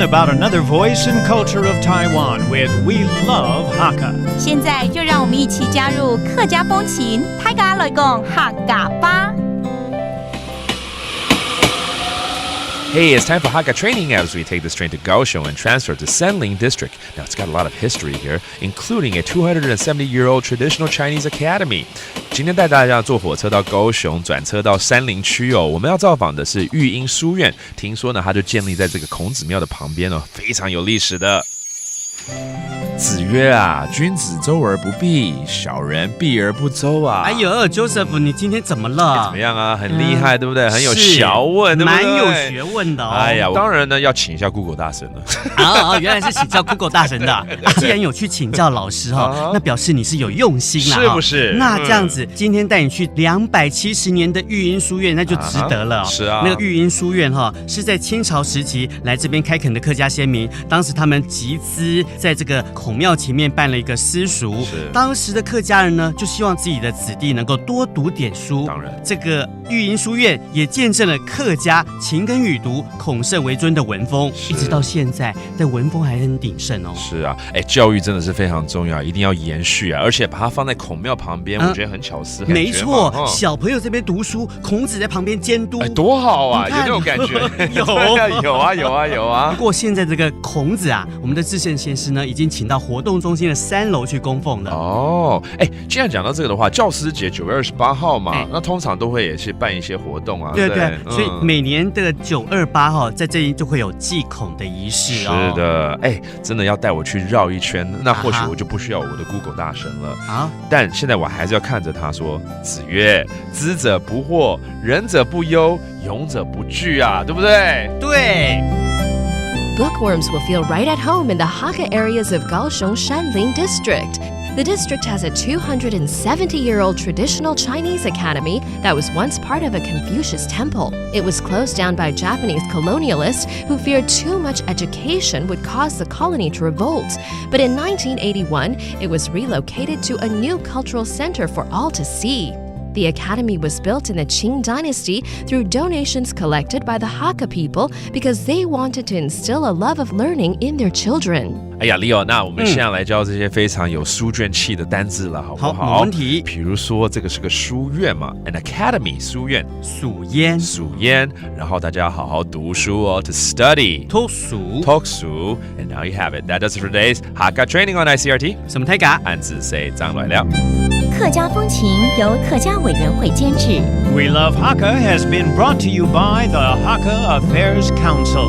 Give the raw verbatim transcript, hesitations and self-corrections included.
About another voice and culture of Taiwan with We Love Hakka. 现在就让我们一起加入客家风情，大家来讲客家话。 Hey, it's time for Hakka training as we take this train to Kaohsiung and transfer to Sanling District. Now, it's got a lot of history here, including a two hundred seventy year old traditional Chinese academy. 今天带大家坐火车到高雄，转车到山林区哦。我们要造访的是育英书院，听说呢，它就建立在这个孔子庙的旁边哦，非常有历史的。子曰啊，君子周而不避，小人避而不周啊。哎呦，Joseph，你今天怎么了？怎么样啊？很厉害，对不对？很有学问，对不对？蛮有学问的哦。哎呀，当然呢，要请一下 Google 大神了。啊，原来是请教 Google 大神的。既然有去请教老师哈，那表示你是有用心啦，是不是？那这样子，今天带你去两百七十年的育英书院，那就值得了。是啊，那个育英书院哈，是在清朝时期来这边开垦的客家先民，当时他们集资在这个孔庙前面办了一个私塾。当时的客家人呢，就希望自己的子弟能够多读点书。当然，这个育英书院也见证了客家勤耕雨读、孔圣为尊的文风，一直到现在，这文风还很鼎盛哦。是啊，哎，教育真的是非常重要，一定要延续啊！而且把它放在孔庙旁边，我觉得很巧思。没错，小朋友这边读书，孔子在旁边监督，哎，多好啊！有那种感觉。有有啊，有啊，有啊。不过现在这个孔子啊，我们的至圣先师呢，已经请到活动中心的三楼去供奉了。哦，哎，既然讲到这个的话，教师节九月二十八号嘛，那通常都会也去办一些活动啊。对对，所以每年的九二八哈，在这里就会有祭孔的仪式哦。是的，哎，真的要带我去绕一圈，那或许我就不需要我的 Google 大神了啊。但现在我还是要看着他说：“子曰，知者不惑，仁者不忧，勇者不惧啊，对不对？”对。 Bookworms will feel right at home in the Hakka areas of Kaohsiung Shanling District. The district has a two hundred seventy year old traditional Chinese academy that was once part of a Confucius temple. It was closed down by Japanese colonialists who feared too much education would cause the colony to revolt. But in nineteen eighty-one, it was relocated to a new cultural center for all to see. The academy was built in the Qing dynasty through donations collected by the Hakka people because they wanted to instill a love of learning in their children. 哎呀，Leo，那我们现在来教这些非常有书卷气的单字了，好不好？好，没问题。比如说，这个是个书院嘛，an academy 书院，书院，书院，然后大家好好读书哦，to study，读书，读书。And now you have it. That does it for today's Hakka training on I C R T. 什么泰嘎？俺子谁张来了。客家风情由客家委员会监制。 We Love Hakka has been brought to you by the Hakka Affairs Council.